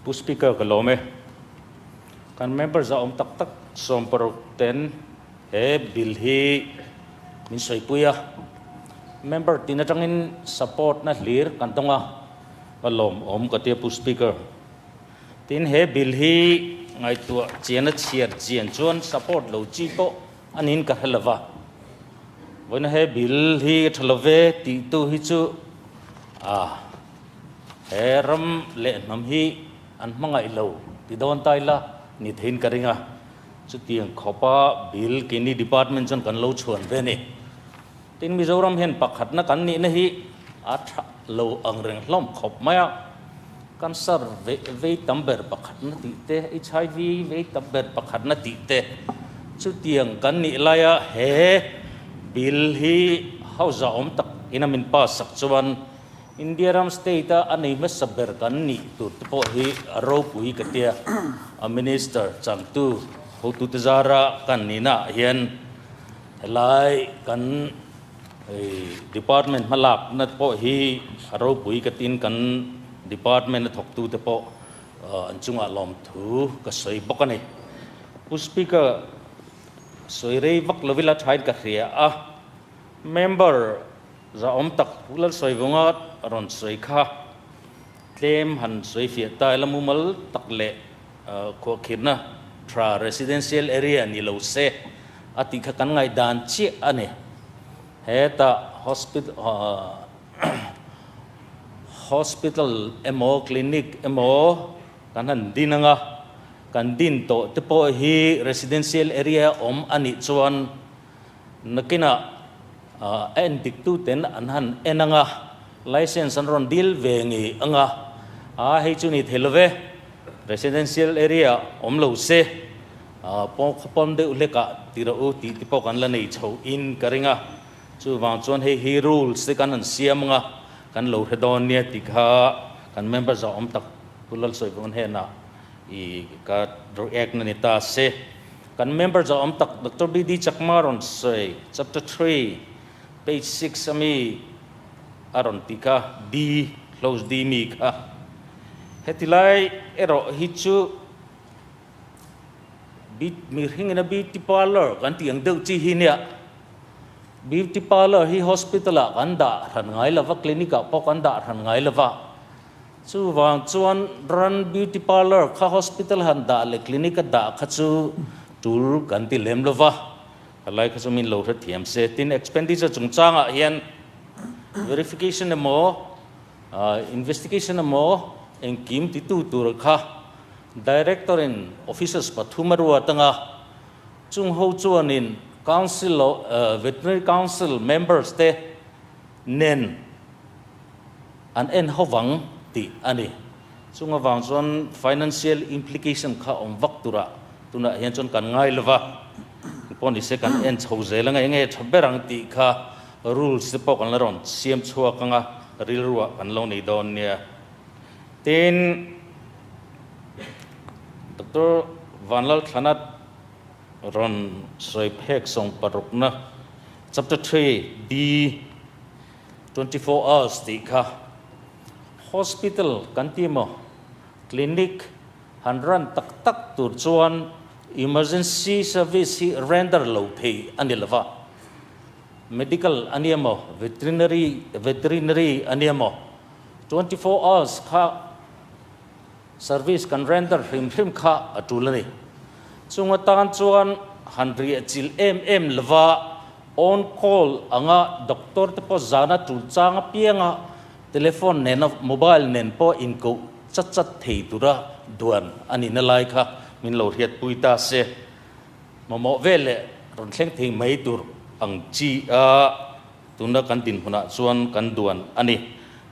Pu Speaker ka lawm e. Kan member za awm tak tak 60 ten he bill hi min sawipui a. Member tin atangin support na hlir kan tawng a, ka lawm awm ka tia Pu Speaker. Tin he bill hi ngaihtuah chian a chhiar chian chuan support lo chi pawh a niin ka hre lova. Vawiina he bill hi tha lo ve tih tu hi chu a he ram leh hnam hi an hmangaih lo ti dawn ta ila ni theiin ka ring a. Chutiang khawpa bill keini department chuan kan lo chhuan ve a ni. Tin Mizoram hian pakhatna kan nihna hi a tha lo ang reng hlawm khawp mai a. Cancer vei tam ber pakhatna tih te, HIV vei tam ber pakhatna tih te chutiang kan nih laia he bill hi hausa awm tak ina min pass sak chuan India ram state a a nei hmasa ber kan nih tur te pawh hi a ropui ka tia. A minister changtu hotute zara kan nihna ah hian helai kan Department hmalakna pawh hi a ropui ka tin kan department a thawktute pawh an chungah lawmthu ka sawi bawk a ni. Pu Speaker, sawi rei vak lovila thain ka hria a, member zahawm tak Pu Lalsawivunga rawn sawi kha tlem han sawi fiah ta ila mumal tak leh khuahkhirna tha residential area ni lo se a tih kha kan ngaihdan chiah a ni. Hetah hospital hospital emaw clinic emaw kan han din anga kan din tawh te pawh hi residential area awm a nih chuan nakinah a en dik tu ten an han en anga license an rawn dil ve ngei anga a hei chu ni thei lo ve residential area awm lo se Pawng khawpawm deuh hlekah ti rawh u tih te pawh kan la nei chho in ka ring a, chuvang chuan hei hi rules te kan han siam anga kan lo hre dawn nia tih kha kan member zawh awm tak Pu Lalsawivawn hnenah i ka react na ni ta se. Kan member zawh awm tak Doctor BD Chakma rawn sawi chapter 3 page 6 ami a rawn tih kha D close D mi kha heti lai erawh hi chu Mihringin a beauty parlour kan tih ang deuh chi hi nia. Beauty parlour hi hospital ah kan dah hran ngai lova, clinic ah pawh kan dah hran ngai lova. Chuvang chuan ran beauty parlour kha hospital han dah leh clinic a dah kha chu tul kan ti lem lova. Helai kha chu min lo hrethiam se. Tin, expenditure chungchangah hian verification emaw investigation emaw engkim titu tur kha Director in officers pathum a ruat anga, chung ho chuanin Council Veterinary Council members te nen an en ho vang tih a ni. Chung avang chuan financial implication kha awm vak turah tunah hian chuan kan ngai lova, pawh ni se kan en chho zel anga enge tha ber ang tih kha rules te pawh kan la rawn siam chhuak anga rilruah kan lo nei dawn nia. Tin, Doctor Vanlalthlanat rawn sawi phek 60na Chapter 3 D 24 hours tih kha Hospital kan ti maw Clinic han run tak tak tur chuan Emergency service hi render lo thei a ni lova. Medical a nia maw Veterinary Veterinary a nia maw 24 hours kha service kan render hrim hrim kha a tul a ni. Chung atan chuan han riah chilh em em lova on call anga doctor te pawh zana tul chang apianga telephone nena mobile nen pawh inkoh chat chat thei tura duan a nihna lai kha min lo hriatpui ta se. Mamawh vel leh rawn thleng thei mai tur ang chi a Tuna kan dinhmunah chuan kan duan a ni.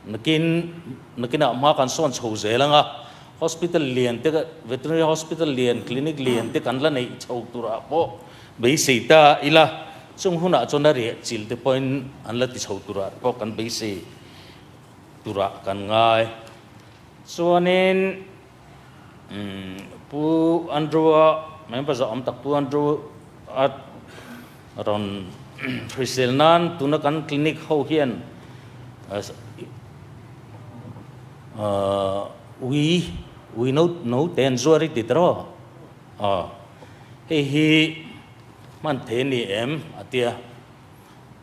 Nakin nakinah hma kan sawn chho zel ang a, hospital lian te, veterinary hospital lian, clinic lian te kan la neih chho turah pawh beisei ta ila, chung hunah chuan a riah chil te pawhin an la ti chho turah pawh kan beisei turah kan ngai. Chuanin Pu Andrew-a, member zawh awm tak Pu Andrew-a rawn hrisel nan tuna kan clinic ho hian ui Ui no no te an zuar i ti tawh aw. Hei hi hman thei a ni em? a ti a.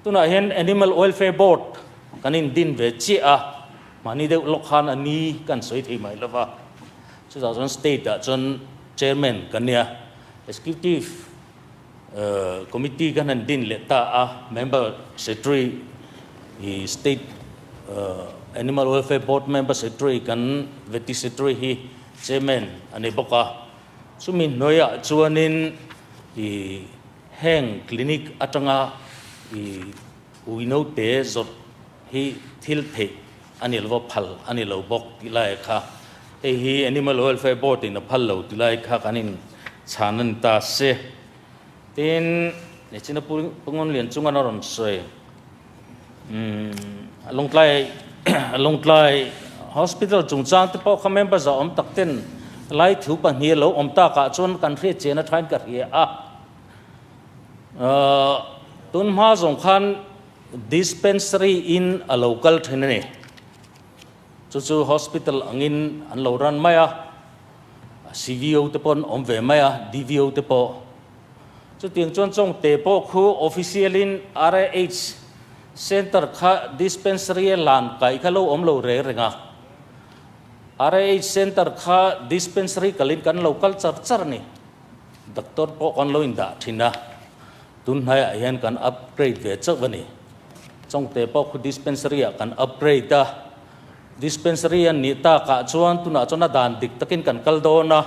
Tunah hian Animal Welfare Board kan indin ve chiah a, mahni deuh lawk khan a ni kan sawi thei mai lo va. Chutah chuan State ah chuan Chairman kan nia, Executive Committee kan han din leh ta a, Member Secretary State Animal Welfare Board Member Secretary kan Vety Secretary hi Chairman a ni bawk a. Chumi hnuaiah chuanin ih heng clinic atanga ih ui naute zawrh hi thil theih a ni lo va, phal a ni lo bawk tih lai kha hei hi Animal Welfare Board in a phal lo tih lai kha kan in chhan a ni ta se. Tin, China Pungun Lian chunga a rawn sawi umm Lawngtlai Lawngtlai Hospital chungchang te pawh kha member za awm tak ten lai thu pahnih a lo awm takah chuan kan hriat chian a thain ka hria a. Ahh tun hma zawng khan dispensary in a lo kal thin a ni. Chu chu hospital angin an lo run mai a, CVO te pawh an awm ve mai a, DVO te pawh. Chutiang chuan Chawngte pawh khu official in RAH Centre kha dispensary a lan kai kha lo awm lo reng reng a. RAH Centre kha dispensary kalin kan lo kal char char a ni. Doctor pawh kan lo indah thin a, tun hnaiah hian kan upgrade ve chauh a ni. Chawngte pawh khu dispensary ah kan upgrade a, dispensary an nih takah chuan tunah chuan a dan dik takin kan kal dawn a,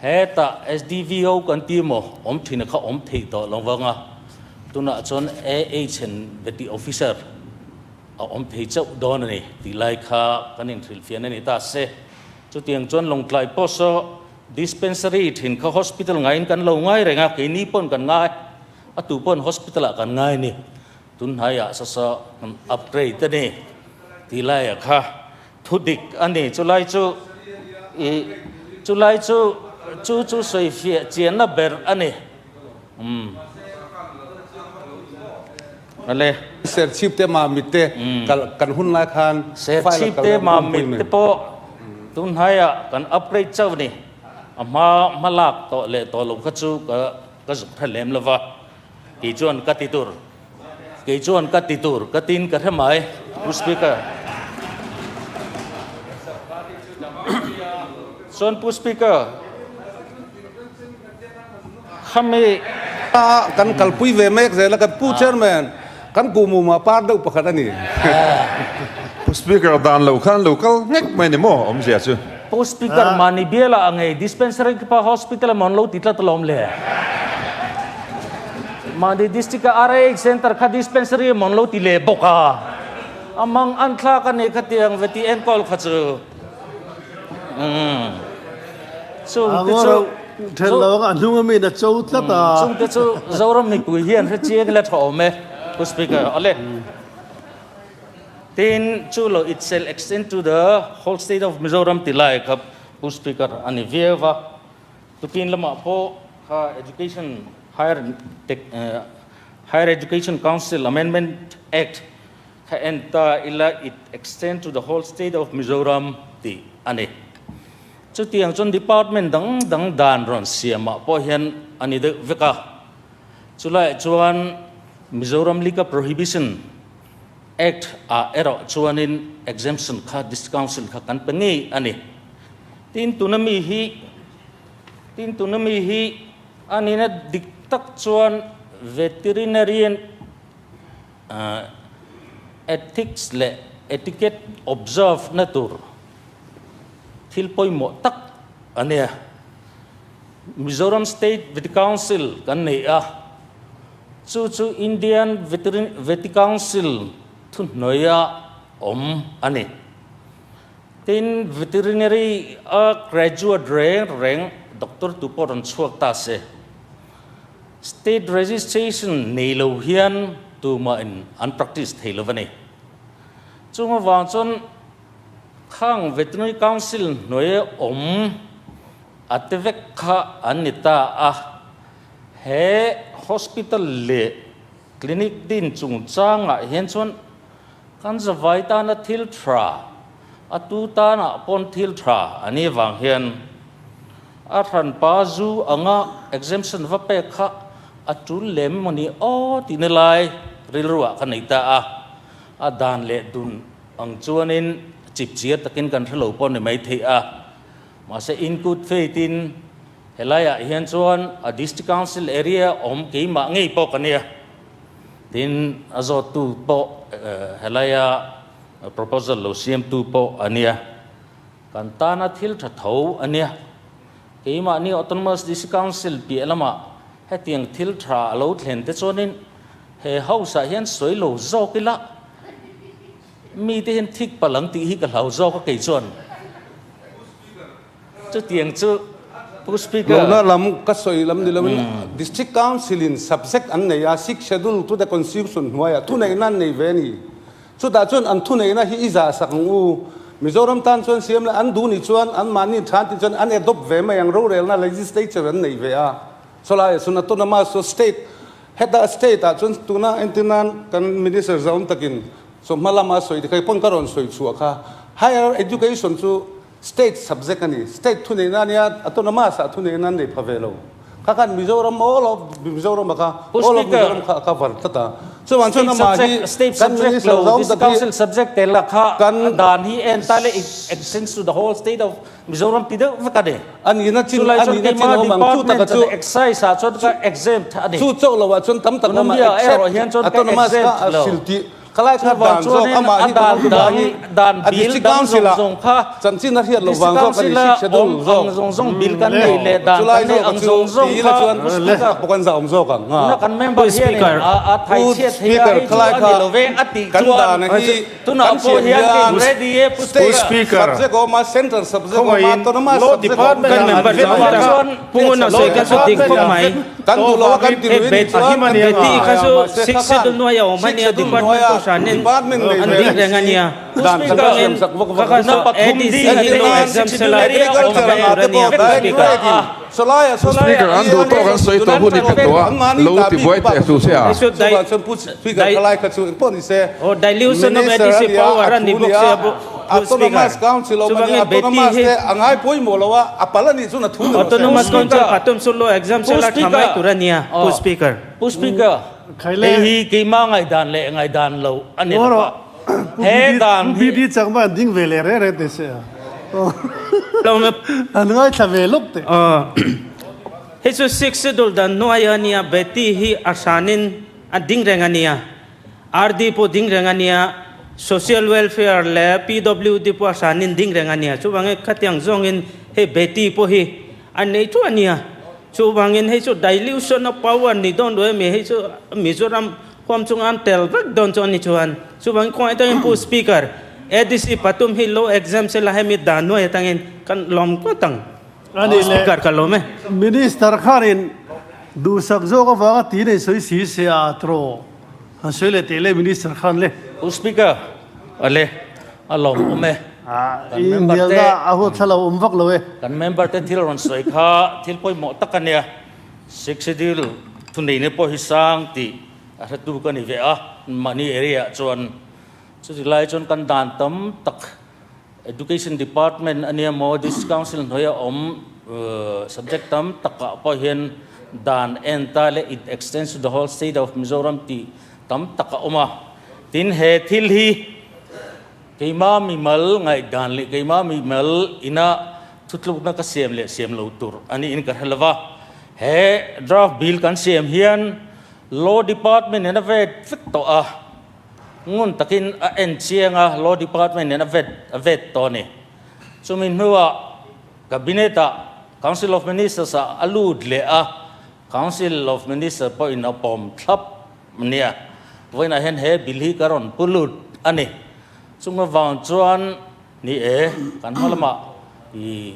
hetah SDVO kan ti maw awm thin a kha awm theih tawh lo vang a, tunah chuan AH and Vety Officer a awm thei chauh dawn a ni tih lai kha kan inhrilhfiahna a ni ta se. Chutiang chuan Lawngtlai post a dispensary thin kha hospital ngaiin kan lo ngai reng a, keini pawn kan ngai, a tu pawn hospital ah kan ngai a ni. Tun hnaiah sawsaw kan upgrade a ni tih laiah kha thu dik a ni. Chulai chu ih chulai chu chu chu sawi fiah chianna ber a ni. Umm Ale. Serchhip te Mamit te kan hun lai khan file a kal te Mamit te pawh tun hnaiah kan upgrade chauh a ni. A hma hma lak tawh leh tawh lo kha chu ka ka zuk hre lem lo va. Kei chuan ka ti tur, kei chuan ka ti tur ka tin ka hre mai, Pu Speaker. Chuan Pu Speaker, khami. Kan kalpui ve mek zel a, kan Pu Chairman, kan kuhmumah par deuh pakhat a ni. Pu Speaker, dan lo khan lo kal nghek mai ni maw awmzia chu? Pu Speaker, mahni bialah a ngei dispensary pa hospital emaw an lo ti tlat alawm le. Mahni district a RAH center kha dispensary emaw an lo ti leh bawk a. A mang an thlak a nih kha tiang ve tih enkawl kha chu. Umm. Chung te chu. Then lo ang a hnung a min a cho tlat a. Chung te chu Zoram mipui hian hre chiang ila tha awm e. Pu Speaker, awle. Tin, chu lo it shall extend to the whole state of Mizoram ti lai kha Pu Speaker a ni viau va. Tukin lamah pawh kha Education Higher Higher Education Council Amendment Act kha en ta ila it extend to the whole state of Mizoram tih a ni. Chutiang chuan department dang dang dan rawn siamah pawh hian a ni deuh vek a. Chulaiah chuan Mizoram Liquor Prohibition Act ah erawh chuanin exemption kha District Council kha kan pe ngei a ni. Tin tuna mi hi tin tuna mi hi a nihna dik tak chuan Veterinarian Ethics leh Etiquette observe na tur thil pawimawh tak a nia. Mizoram State Vety Council kan nei a, chu chu Indian Vety Council thuhnuaia awm a ni. Tin, Veterinary a graduate reng reng doctor tu pawh rawn chhuak ta se, State registration nei lo hian tumahin an practice thei lo a ni. Chung avang chuan khang Veterinary Council hnuaia awm A ti vek kha an ni ta a, he hospital leh clinic din chungchangah hian chuan kan zavai tana thil tha A tu tanah pawn thil tha a nih vang hian a hranpa zu anga exemption va pek kha a tul lem emaw ni aw tih na lai rilru ah ka nei ta a. A dan leh dun ang chuanin chipchiar takin kan hrelo pawh ni mai theih a. Mahse in good faith in helaiah hian chuan a District Council area awm keimah ngei pawh ka nia. Tin, a zawttu pawh helaia proposal lo siamtu pawh a nia. Kan tana thil tha tho a nia. Keimahni Autonomous District Council piah lamah hetiang thil tha a lo thlen te chuanin he House ah hian sawi lo zawk ila mite hian thik palh ang tih hi ka hlau zawk a kei chuan. Chutiang chu Pu Speaker. Lohna lam ka sawi lam ni loin District Council in subject an nei a, Sixth Schedule to the Constitution hnuaiah thuneihna an nei ve a ni. Chutah chuan an thuneihna hi i zah sak ang u. Mizoram tan chuan siam leh an duh nih chuan anmahni than tih chuan an adopt ve mai ang rorelna legislature an nei ve a. Chawlaiah chuan autonomous chu state heta state ah chuan tuna entir nan kan minister zaawm takin chawhma lama sawi te kha pawn ka rawn sawi chhuah kha higher education chu State subject a ni. State thuneihna a nia, autonomous ah thuneihna an nei pha ve lo. Kha khan Mizoram, all of Mizoram a kha, all of Mizoram kha a cover tlat a. Chuvang chuan amah hi State kan subject minister lo, zawng District tak hi Council subject tel a kha kan dan hi en ta le it extends to the whole state of Mizoram ti deuh vek a ni. A nihna chin, Chulai a chuan nihna chin keimah a awm ang. Chu department taka chu chuan excise ah chuan ka exempt a ni. Chu chauh lo ah chuan tam tak awm a, Tuna mi ah erawh except hian chuan ka autonomous kha exempt a lo. sil tih. Khalai kha Chuvang dan zawk chuanin amah a hi dan kan awm dang, hi dan a bil district dang council zawng ah zawng kha chanchin a hriat loh district vang zawk a ni council a sik schedule awm ang zawk zawng zawng bil kan nei leh dan chulai kan nei zawk a ang chu zawng zawng ti ila kha chuan Pu Speaker pawh kan zah awm zawk ang tuna kan member Pu hianin Speaker. a a thai Pu chhiat thei a Speaker hei chu khalai a kha ni lo ve a tih kan chuan dan hi tunah kan pawh siam hian hian kei ready e Pu state Speaker. subject a awm a central subject a awm a Khawngaihin autonomous Law subject a awm Department kan ah member an vet zawng ta. chuan Pu Nguna sawi kha chu dik khawp mai. Kan duh lo a kan ti lui nih chuan kan Beti kha chu six schedule hnuai a awm a nia, department pawh hranin an dik reng a nia. Chuvangin kha kha chu ADC hi lo exam sela awm ve tur a nia Pu Speaker. Speaker an duh tawk an sawi tawh hun i pe tawh a, lo ti buai teh su se a. Hei chu dilution of ADC power a ni bawk sia Pu Speaker. Chuvangin Beti hi Autonomous Council pathum chu lo exam sela tha mai tur a nia Pu Speaker. Pu Speaker, hei hi keimah ngaihdan leh ngaihdan lo a ni lo a. He dan hi. Pu BD Chakma an ding ve leh reng reng teh se a. An ngaithla ve lawk teh. Hei chu Sixth Schedule dan hnuai a nia, Beti hi a hranin a ding reng a nia. RD pawh ding reng a nia, Social Welfare leh PWD pawh a hranin ding reng a nia. Chuvangin khatiang zawngin hei Beti pawh hi a nei thu a nia. Chuvangin hei chu dilution of power ni dawn lo emi, hei chu Mizoram huam chunga an tel vek dawn chu a ni chuan. Chuvangin khawngaih takin Pu Speaker, ADC pathum hi lo exam sela hemi dan hnuai atangin kan lawm ngawt ang. Ani leh Speaker ka lawm e. Minister khanin duhsak zawk avanga ti nei sawi si se a trawh han sawi leh teh le Minister khan le. Pu Speaker, Ale, a lawm awm e. Kan I member te hnialna a huat thla lo awm vak lo e. Kan member te thil rawn sawi kha thil pawimawh tak a nia. Sixth Schedule thuneihna pawh hi sang tih a hretu ka ni ve a, mahni area ah chuan. Chuti lai chuan kan dan tam tak Education Department a nia maw, District Council hnuaia awm subject tam takah pawh hian dan en ta leh it extends to the whole state of Mizoram tih tam tak a awm a. Tin, he thil hi keima mimal ngaihdan leh keima mimal ina thutlukna ka siam leh siam lo tur a niin ka hre lova. He draft bill kan siam hian Law Department in a vet vek tawh a. Ngun takin a en chiang a, Law Department in a vet a vet tawh a ni. Chumi hnuah Cabinet ah Council of Ministers ah a lut leh a, Council of Ministers pawhin a pawm thlap a nia. Vawiinah hian he bill hi ka rawn pu lut a ni. Chung avang chuan ni e, kan hma lamah ih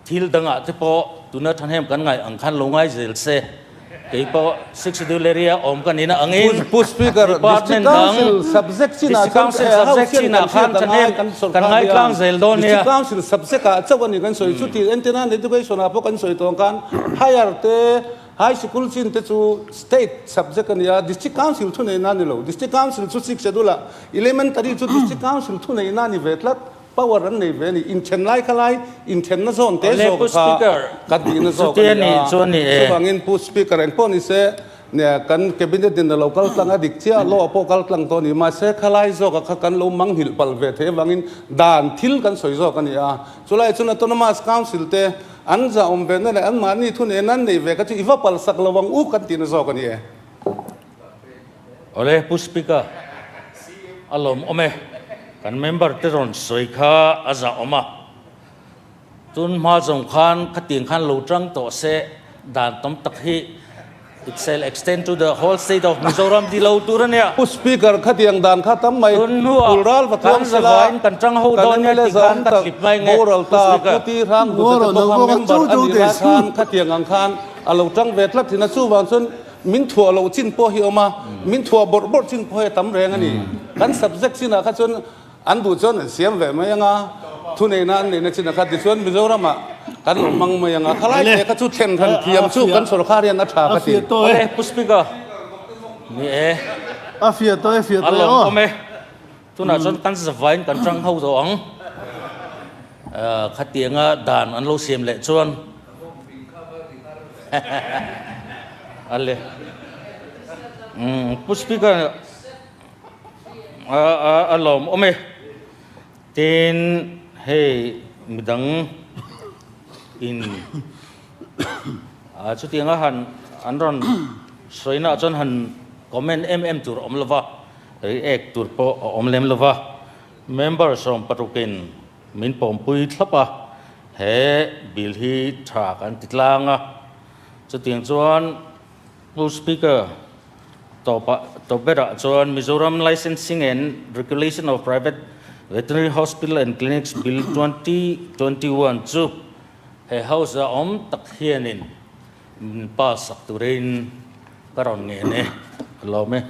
Thil dangah te pawh tuna thahnem kan ngaih ang khan lo ngai zel se, kei pawh Sixth Schedule area awm ka nihna angin Pu Speaker, Department District dang Council subject chinah District chuan Council he house subject hian chinah kan khan hriat a ngai thahnem kan kan sawrkar ngai hian tlang zel dawn nia. District Council subject ah chauh a ni kan sawi chu tih entirnan education ah pawh kan sawi tawh ang khan higher te high sikul chin te chu state subject a ni a, District Council thuneihna a ni lo. District Council chu Sixth Schedule ah elementary chu District Council thuneihna a ni ve tlat. Power an nei ve a ni. Inthen lai kha lai, inthenna zawn te Awle zawk Pu kha Speaker, kan tihna zawk a chutia ni ni a. chuan ni e. Chuvangin Pu Speaker eng pawh ni se, nia kan Cabinet in a lo kal tlang a dik chiah, law pawh kal tlang tawh a ni. Mahse khalai zawkah kha kan lo manghilh palh ve theih avangin dan thil kan sawi zawk a ni a. Chulai chuan Autonomous Council te an zah awm ve na leh anmahni thu nen an nei ve kha chu i va palsak lo ang u kan tihna zawk a ni e. Awle Pu Speaker, a lawmawm e. Kan member te rawn sawi kha a zahawm a. Tun hma zawng khan khatiang khan lo tang tawh se dan tam tak hi it shall extend to the whole state of Mizoram ti lo tur a nia. Pu Speaker, khatiang dan kha tam mai Tun hnuah pul ral va kan tluang sela, zavain kan tang ho kan dawn nia mla ti khan zahawm ka tak tlip mai nge boral Pu ta, Speaker. Pu Ti Hrang Hlute te pawh kha member a nih lai khan khatiang ang khan a lo tang ve tlat thin a, chuvang chuan Min thuah loh chin pawh hi a awm a, min thuah bawrh bawrh chin pawh hi a tam reng a ni. Kan subject chinah kha chuan an duh chuan an siam ve mai ang a, thuneihna an neihna chinah kha tichuan Mizoramah kan lo hmang mai ang a. Khalai te kha chu thlen hran thiam chu kan sorkar hian a tha ka ti. Awle Pu Speaker, ni e. A fiah tawh e, fiah A tawh e aw. lawmawm e. Tunah chuan kan zavain kan tang ho tawh ang. Khatianga dan an lo siam leh chuan Ale. Pu Speaker a lawm awm e. Tin hei midang in chutianga han an rawn sawi naah chuan han comment em em tur a awm lova, react tur pawh a awm lem lova. Member 16 in min pawmpui thlap a, he bill hi tha kan ti tlang a. Chutiang chuan Pu Speaker, tawpah tawp berah chuan Mizoram Licensing and Regulation of Private Veterinary Hospital and Clinics Bill 2021 chu he House a awm tak hianin min pass sak turin ka rawn ngen e. Ka lawm e.